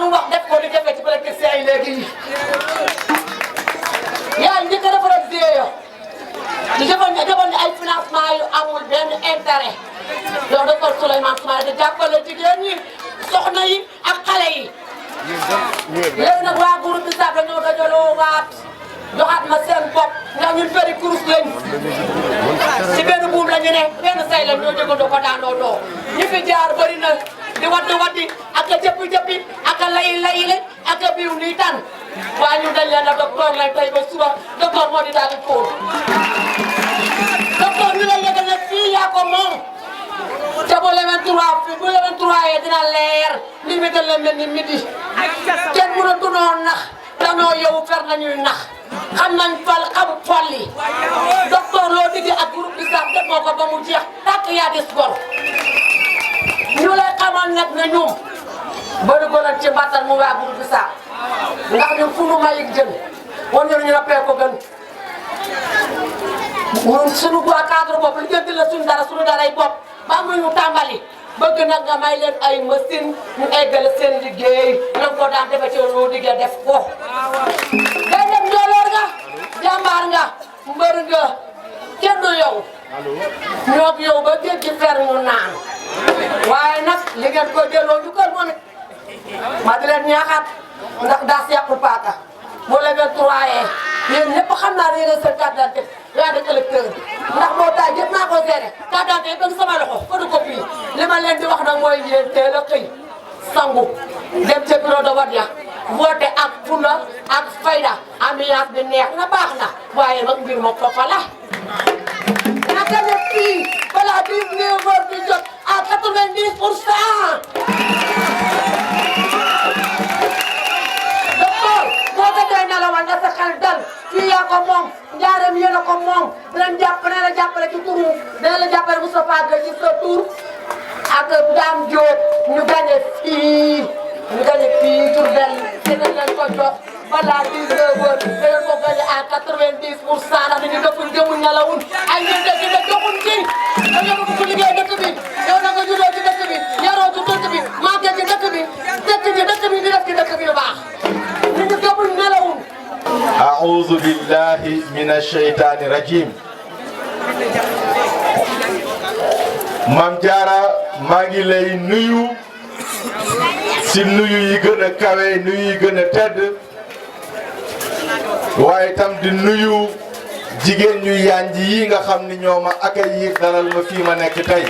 lu wax def ko li jafe ci politiciens yi léegi yaa njëkk a defaral DER di defoon ay financement yu amul benn intérêt yow docteur Souleymane Soumaré di jàppale jigéen ñi soxna yi ak xale yi léegi nag waa groupe bi sax dañoo dajaloo waat joxaat ma seen bopp ndax ñun bëri kurus lañ ci benn buum la ñu ne benn say la ñoo jógandoo ko daandoo doo ñi fi jaar bëri na di waddi ak a jëppi ak a layi ak a biiw nii tan waaye ñu dañ leen a docteur lañ tey ba suba docteur moo di daal di kóor docteur ñu lay yëgal ne fii yaa ko moom te bu le 23 yee dina leer li mi dañ leen mel ni midi kenn mënatu noo nax danoo yow fer nañuy nax xam nañ fal xamu folli docteur loo digg ak groupe bi sax def moo ko ba mu jeex tàkk yaa dis gor ñu lay xamal nag ne ñoom bëri ko nag ci mbattal mu waa groupe bi sax ndax ñun fu nu mayig jën wan ñu rappee ko gën ñun suñu waa cadre bopp li jënd la suñu daray bopp ba am ñu tàmbali bëgg nag nga may leen ay machine ñu eggale seen liggéey ñoom ko daan defe ci loo diggee def ko day dem njoloor nga jàmbaar nga mbër nga kenn du yow ñoo yow ba géej gi fer ñu naan waaye nag li ngeen ko delloo ñu kër moom it ma di leen ñaaxaat ndax daas yàqul paaka bu le 23 yéen ñëpp xam naa ne yéen a seen carte d'identité yaa dëkk électeur ndax moo tax yëpp naa ko seere carte d'identité bëgg sama loxo photocopie li ma leen di wax nag mooy yéen teel a xëy sangu dem ca bureau de vote ya voté ak fula ak fayda ambiance bi neex na baax na waaye nag mbir moom foofa la naka ne fii balaa 19 heures di jot à 90%. boo tëddee nelawal nga sa xel dal fii yaa ko moom njaareem yéen a ko moom dinañ jàppale ci turu dina la jàppale Moustapha Gueye ci sa tur ak Dame Diop ñu gagné fii Diourbel dinañ leen ko jox balaa 19 heures dinañ ko gagné à 90% ndax dañuy dëkkuñ jëmuñ nelawuñ ay ñun dëkk bi joxuñ ci dañoo bëgg ku liggéey dëkk bi yow na nga juddoo ci dëkk bi yaroo ci dëkk bi màggee ci dëkk bi di def ci dëkk bi lu baax. أعوذ بالله من الشيطان الرجيم Mame Diarra maa ngi lay nuyu si nuyu yi gën a kawe nuyu yi gën a tedd waaye tam di nuyu jigéen ñu yanj yi nga xam ni ñoo ma accueillir dalal ma fii ma nekk tey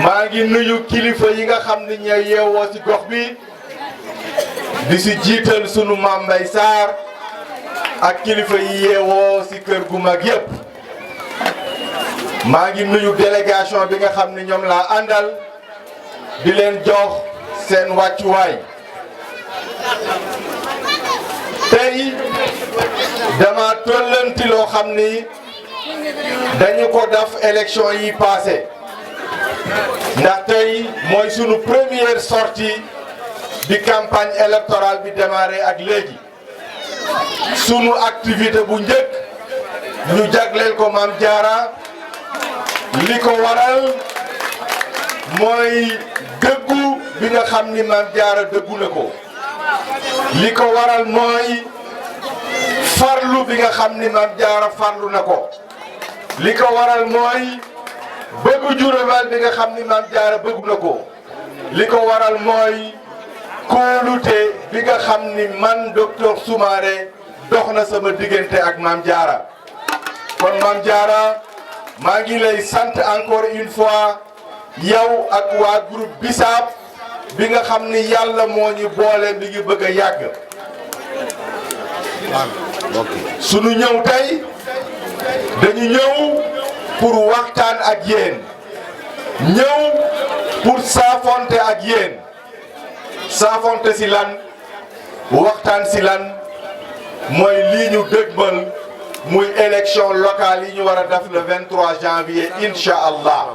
maa ngi nuyu kilifa yi nga xam ni ñooy yeewoo si gox bi di si jiital sunu Mame Mbaye Sarr ak kilifa yi yeewoo si kër gu mag yépp maa ngi nuyu délégation bi nga xam ni ñoom laa àndal di leen jox seen wàccuwaay tey dama tollanti loo xam ni dañu ko def élection yi passé ndax tey mooy sunu première sortie bi campagne électorale bi démarré ak léegi sunu activité bu njëkk ñu jagleel ko Mame Diarra li ko waral mooy dëggu bi nga xam ni Mame Diarra dëggu na ko li ko waral mooy farlu bi nga xam ni Mame Diarra farlu na ko li ko waral mooy bëggu Diourbel bi nga xam ni Mame Diarra bëgg na ko li ko waral mooy kóolute bi nga xam ni man docteur Soumaré dox na sama diggante ak Mame Diarra kon Mame Diarra maa ngi lay sant encore une fois yow ak waa groupe Bissap bi nga xam ni yàlla moo ñu boole mi ngi bëgg a yàgg sunu ñëw tey dañu ñëw pour waxtaan ak yéen ñëw pour saafonte ak yéen saafonte si lan waxtaan si lan mooy lii ñu dëgmal muy élection locale yi ñu war a def le 23 janvier incha allah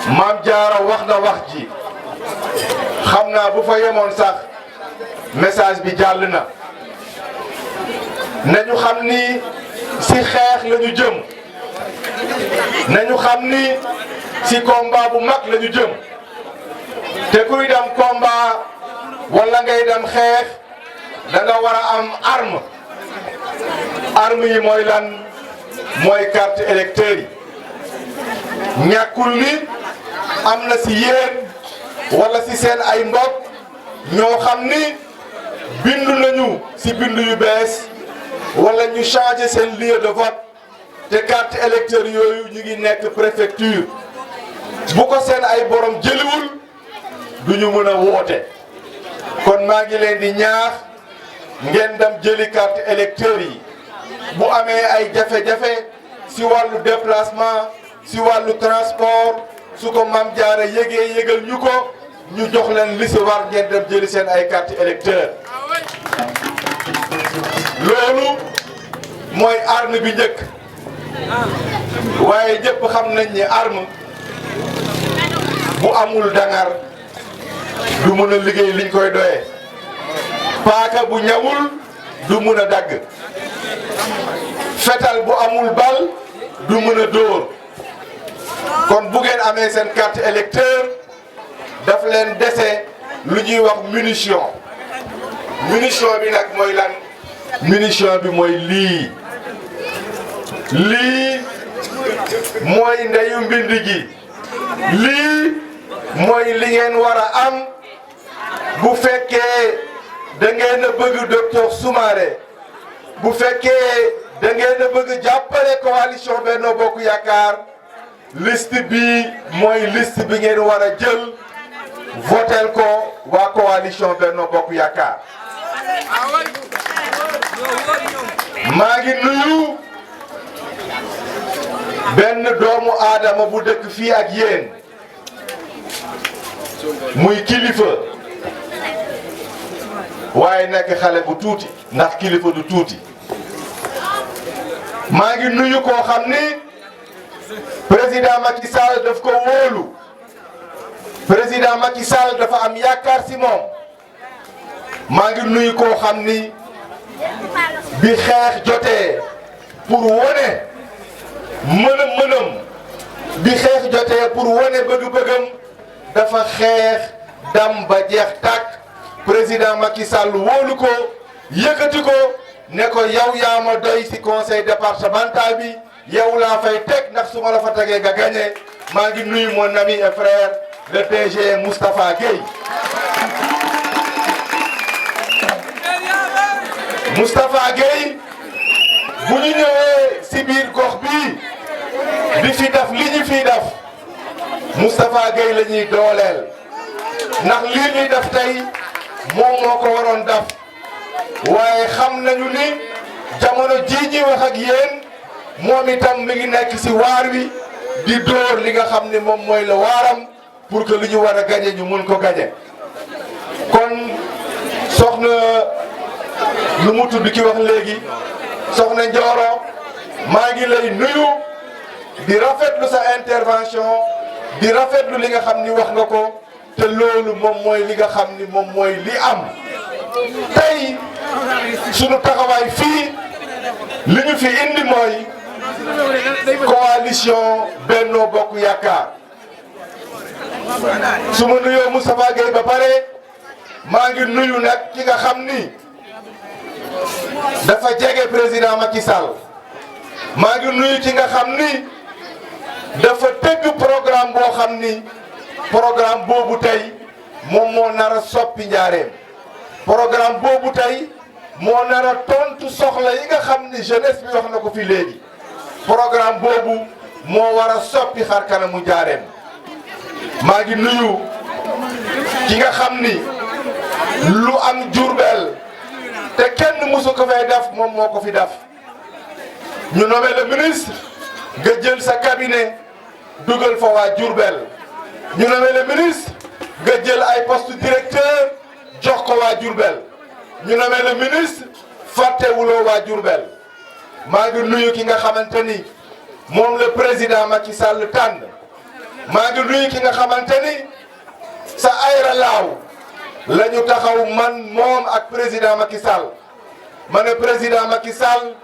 Mame Diarra wax na wax ji xam naa bu fa yemoon sax message bi jàll na nañu xam ni si xeex la ñu jëm nañu xam ni si combat bu mag la ñu jëm te kuy dem combat wala ngay dem xeex da nga war a am arme yi mooy lan mooy carte électeur yi ñàkkul ni am na si yéen wala si seen ay mbokk ñoo xam ni bindu nañu si bindu yu bees wala ñu changer seen lieu de vote te carte électeur yooyu ñu ngi nekk préfecture bu ko seen ay borom jëliwul du ñu mën a woote kon maa ngi leen di ñaax ngeen dem jëli carte électeur yi bu amee ay jafe-jafe si wàllu déplacement si wàllu transport su ko Mame Diarra yëgee yëgal ñu ko ñu jox leen li si war ngeen dem jëli seen ay carte électeur loolu mooy arme bi njëkk waaye ñëpp xam nañ ni arme bu amul dangar du mën a liggéey liñ koy doyee paaka bu ñawul du mën a dagg fetal bu amul bal du mën a dóor kon bu ngeen amee seen carte électeur daf leen dese lu ñuy wax munition bi nag mooy lan munition bi mooy lii mooy ndeyu mbind gi lii mooy li ngeen war a am bu fekkee da ngeen a bëgg docteur Soumaré bu fekkee da ngeen a bëgg jàppale coalition Benno Bokk Yaakaar liste bi mooy liste bi ngeen war a jël votel ko waa coalition Benno Bokk Yaakaar maa ngi nuyu benn doomu aadama bu dëkk fii ak yéen muy kilifa waaye nekk xale bu tuuti ndax kilifa du tuuti maa ngi nuyu koo xam ni président Macky Sall daf ko wóolu président Macky Sall dafa am yaakaar si moom maa ngi nuyu koo xam ni bi xeex jotee pour wone mënam bi xeex jotee pour wone bëgg-bëggam dafa xeex dam ba jeex tàkk président Macky Sall wóolu ko yëkkati ko ne ko yow yaa ma doy ci conseil départemental bi yow laa fay teg ndax su ma la fa tegee nga gagné maa ngi nuyu mon ami et frère le DG Moustapha Gueye. Moustapha Gueye bu ñu ñëwee ci biir gox bi di fi def li ñu fiy def Moustapha Gueye la ñuy dooleel ndax lii ñuy def tey moom moo ko waroon def waaye xam nañu ni jamono jii ñuy wax ak yéen moom itam mi ngi nekk ci waar wi di dóor li nga xam ni moom mooy la waaram pour que li ñu war a gañe ñu mun ko gañe kon soxna lu mu tudd ki wax léegi soxna Ndioro maa ngi lay nuyu di rafetlu sa intervention di rafetlu li nga xam ni wax nga ko te loolu moom mooy li nga xam ni moom mooy li am tey sunu taxawaay fii li ñu fi indi mooy coalition Benno Bokk Yaakaar su ma nuyoo Moustapha Gueye ba pare maa ngi nuyu nag ki nga xam ni dafa jege président Macky Sall maa ngi nuyu ki nga xam ni dafa tëgg programme boo xam ni programme boobu tey moom moo nar a soppi njaareem programme boobu tey moo nar a tontu soxla yi nga xam ni jeunesse bi wax na ko fi léegi programme boobu moo war a soppi xar kanamu njaareem maa ngi nuyu ki nga xam ni lu am Jurbel te kenn mësu ko fay def moom moo ko fi def ñu nommé le ministre nga jël sa cabinet dugal fa waa Jurbel ñu nommé le ministre nga jël ay poste directeur jox ko waa Jurbel ñu nommé le ministre fàttewuloo waa Jurbel maa ngi nuyu ki nga xamante ni moom le président Macky Sall tànn maa ngi nuyu ki nga xamante ni sa ayra laaw la ñu taxaw man moom ak président Macky Sall ma ne président Macky Sall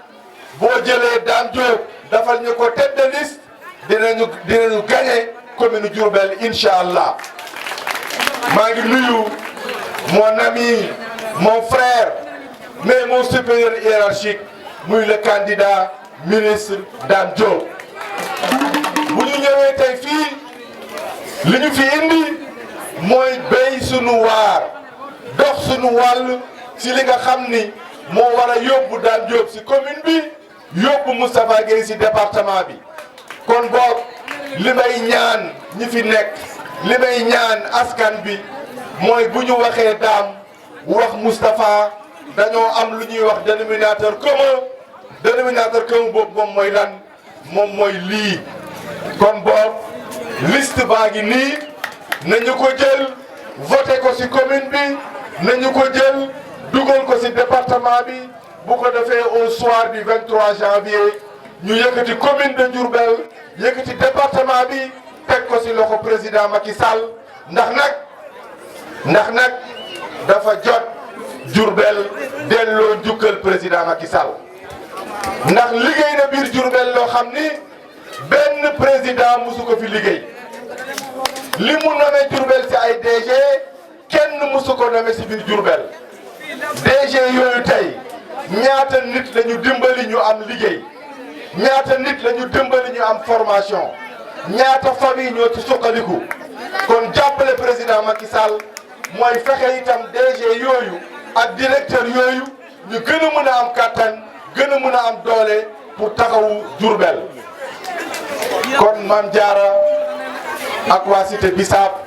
boo jëlee Dame Diop dafal ñu ko tête de liste dinañu gagné commune Diourbel incha allah maa ngi nuyu mon ami mon frère mais mon supérieur hiérarchique muy le candidat ministre Dame Diop. bu ñu ñëwee tey fii li ñu fi indi mooy béy sunu waar dox sunu wàll si li nga xam ni moo war a yóbbu Dame Diop si commune bi yóbbu Moustapha Gueye si département bi. kon boog li may ñaan ñi fi nekk li may ñaan askan bi mooy bu ñu waxee Dame wax Moustapha dañoo am lu ñuy wax dénominateur commun boobu moom mooy lan moom mooy lii. kon boog liste baa ngi nii nañu ko jël voté ko ci commune bi nañu ko jël dugal ko ci département bi bu ko defee au soir du 23 janvier ñu yëkkati commune de Diourbel yëkkati département bi teg ko ci loxo président Macky Sall ndax nag dafa jot Diourbel delloo njukkal président Macky Sall ndax liggéey na biir Diourbel loo xam ni benn président musu ko fi liggéey li mu nommé Diourbel ci ay DG kenn musu ko nommé ci biir Diourbel DG yooyu tey ñaata nit la ñu dimbali ñu am liggéey ñaata nit la ñu dimbali ñu am formation ñaata famille ñoo ci suqaliku kon jàppale président Macky Sall mooy fexe itam DG yooyu ak directeur yooyu ñu gën a mën a am kattan gën a mën a am doole pour taxawu Diourbel. kon Mame Diarra ak waa Cité Bissap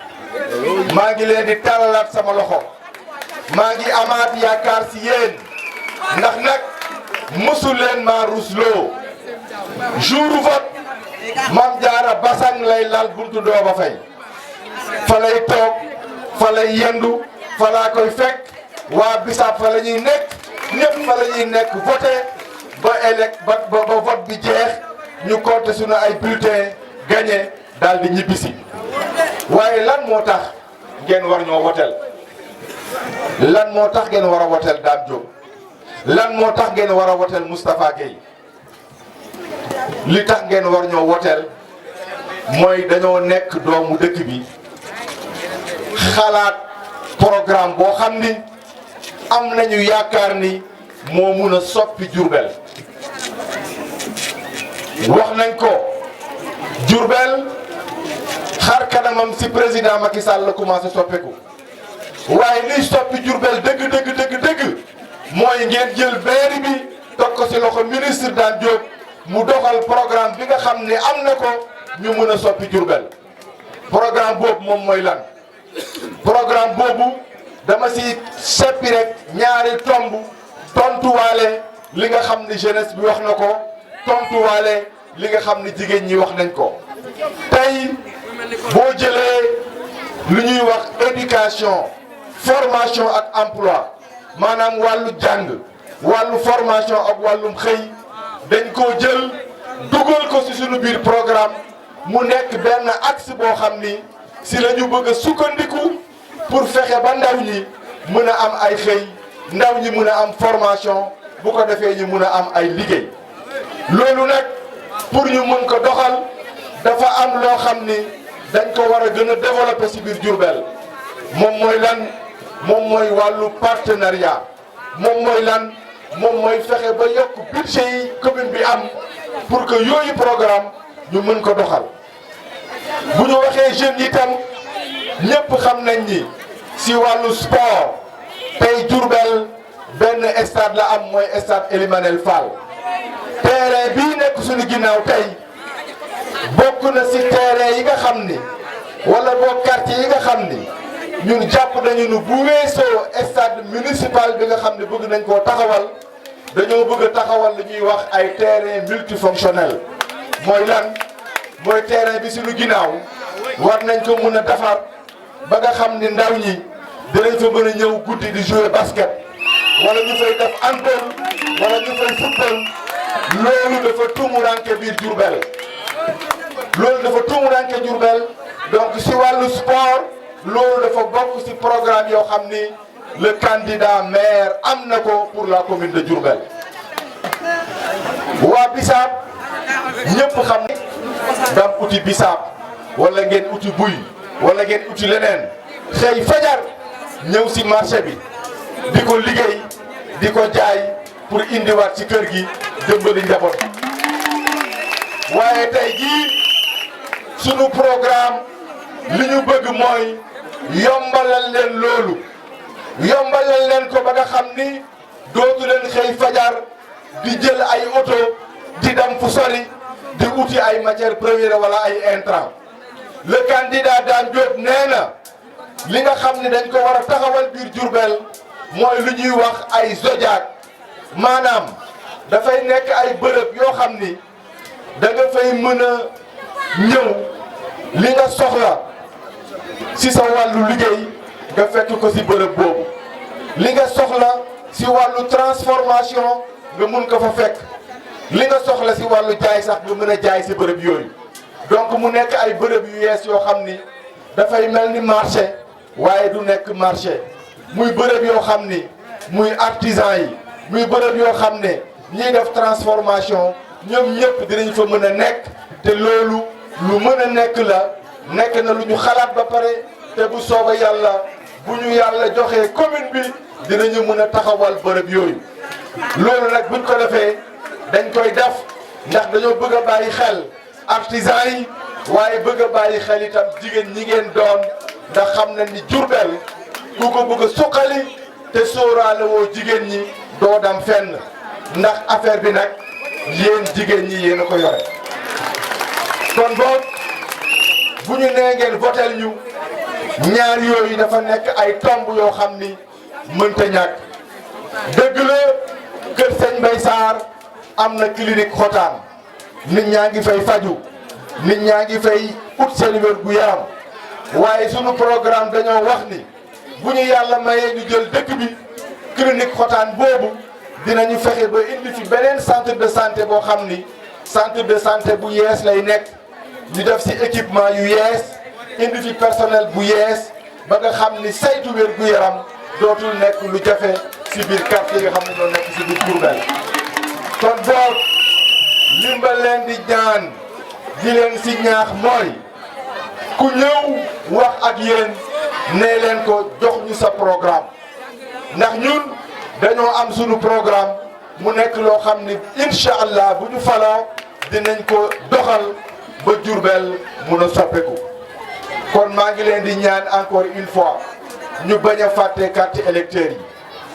maa ngi leen di tàllalaat sama loxo maa ngi amaat yaakaar ci yéen ndax nag mësu leen maa rusloo jour vote Mame Diarra basang lay lal buntu Dooba Faye fa lay toog fa lay yendu fa laa koy fekk waa Bissap fa la ñuy nekk ñëpp fa la ñuy nekk voté ba vote bi jeex ñu compté suñu ay bulletins gagné daal di ñibbisi waaye lan moo tax ngeen war ñoo woteel lan moo tax ngeen war a woteel Dame Diop lan moo tax ngeen war a woteel Moustapha Gueye li tax ngeen war ñoo woteel mooy dañoo nekk doomu dëkk bi xalaat programme boo xam ni am nañu yaakaar ni moo mun a soppi Diourbel wax nañ ko Diourbel xar kanamam ci président Macky Sall la commencé soppeeku waaye liy soppi Diourbel dëgg mooy ngeen jël mairie bi teg ko ci loxo ministre Dame Diop mu doxal programme bi nga xam ne am na ko ñu mën a soppi Diourbel programme boobu moom mooy lan programme boobu dama ci seppi rek ñaari tomb tontuwaale li nga xam ne jeunesse bi wax na ko tontuwaale li nga xam ne jigéen ñi wax nañ ko tey boo jëlee lu ñuy wax éducation formation ak emploi maanaam wàllu jàng wàllu formation ak wàllum xëy dañ koo jël dugal ko ci suñu biir programme mu nekk benn axe boo xam ni ci la ñu bëgg a sukkandiku pour fexe ba ndaw ñi mën a am ay xëy ndaw ñi mën a am formation bu ko defee ñu mën a am ay liggéey loolu nag pour ñu mën ko doxal dafa am loo xam ni dañ ko war a gën a développer ci biir Diourbel moom mooy lan moom mooy wàllu partenariat moom mooy lan moom mooy fexe ba yokk budget yi commune bi am pour que yooyu programme ñu mën ko doxal bu ñu waxee jeunes yi tam ñëpp xam nañ ni ci wàllu sport tey Diourbel benn stade la am mooy stade Elimanel Fall terrain bii nekk suñu ginnaaw tey bokk na ci terrain yi nga xam ni wala boo quartier yi nga xam ni ñun jàpp nañu nu bu weesoo stade municipal bi nga xam ne bëgg nañ koo taxawal dañoo bëgg a taxawal li ñuy wax ay terrain multifonctionnel mooy lan mooy terrain bi suñu ginnaaw war nañ ko mun a defar ba nga xam ni ndaw ñi dinañ fa mën a ñëw guddi di jouer basket wala ñu fay def handball wala ñu fay football loolu dafa tumuranke biir Diourbel donc si wàllu sport loolu dafa bokk ci programme yoo xam ni le candidat maire am na ko pour la commune de Diourbel waa Bissap ñëpp xam ne dam uti Bissap wala ngeen uti Buy wala ngeen uti leneen xëy fajar ñëw si marché bi di ko liggéey di ko jaay pour indiwaat ci kër gi dimbali njaboot waaye tey jii sunu programme li ñu bëgg mooy yombalal leen loolu yombalal leen ko ba nga xam ni dootu leen xëy fajar di jël ay oto di dem fu sori di uti ay matières premières wala ay intrants le candidat Dame Diop nee na li nga xam ne dañ ko war a taxawal biir Diourbel mooy lu ñuy wax ay zodiac maanaam dafay nekk ay bërëb yoo xam ni da nga fay mën a ñëw li nga soxla si sa wàllu liggéey nga fekk ko si bërëb boobu li nga soxla si wàllu transformation nga mun ko fa fekk li nga soxla si wàllu jaay sax nga mën a jaay si bërëb yooyu donc mu nekk ay bërëb yu yees yoo xam ni dafay mel ni marché waaye du nekk marché muy bërëb yoo xam ni muy artisan yi muy bërëb yoo xam ne ñiy def transformation ñoom ñëpp dinañ fa mën a nekk te loolu lu mën a nekk la nekk na lu ñu xalaat ba pare te bu sooba yàlla bu ñu yàlla joxee commune bi dinañu mën a taxawal bërëb yooyu loolu nag buñ ko defee dañ koy def ndax dañoo bëgg a bàyyi xel artisan yi waaye bëgg a bàyyi xel itam jigéen ñi ngeen doon ndax xam na ni Diourbel ku ko bëgg a suqali te sóoraale woo jigéen ñi doo dem fenn ndax affaire bi nag yéen jigéen ñi yéen a ko yore kon boog bu ñu nee ngeen votel ñu ñaar yooyu dafa nekk ay tomb yoo xam ni mënta ñàkk dëgg la kër Sëñ Mbay Sarr am na clinique xotaan nit ñaa ngi fay faju nit ñaa ngi fay ut seen wér gu yaram waaye sunu programme dañoo wax ni bu ñu yàlla mayee ñu jël dëkk bi clinique xotaan boobu dinañu fexe ba indi fi beneen centre de santé boo xam ni centre de santé bu yees lay nekk ñu def si équipement yu yees indi fi personnel bu yees ba nga xam ni saytu wér gu yaram dootul nekk lu jafe si biir quartier yi nga xam ne ñoo nekk si biir Diourbel kon boog limba leen di ñaan di leen si ñaax mooy ku ñëw wax ak yéen nee leen ko jox ñu sa programme ndax ñun dañoo am sunu programme mu nekk loo xam ni incha allah bu ñu faloo dinañ ko doxal ba Diourbel mun a soppeeku kon maa ngi leen di ñaan encore une fois ñu bañ a fàtte carte électeur yi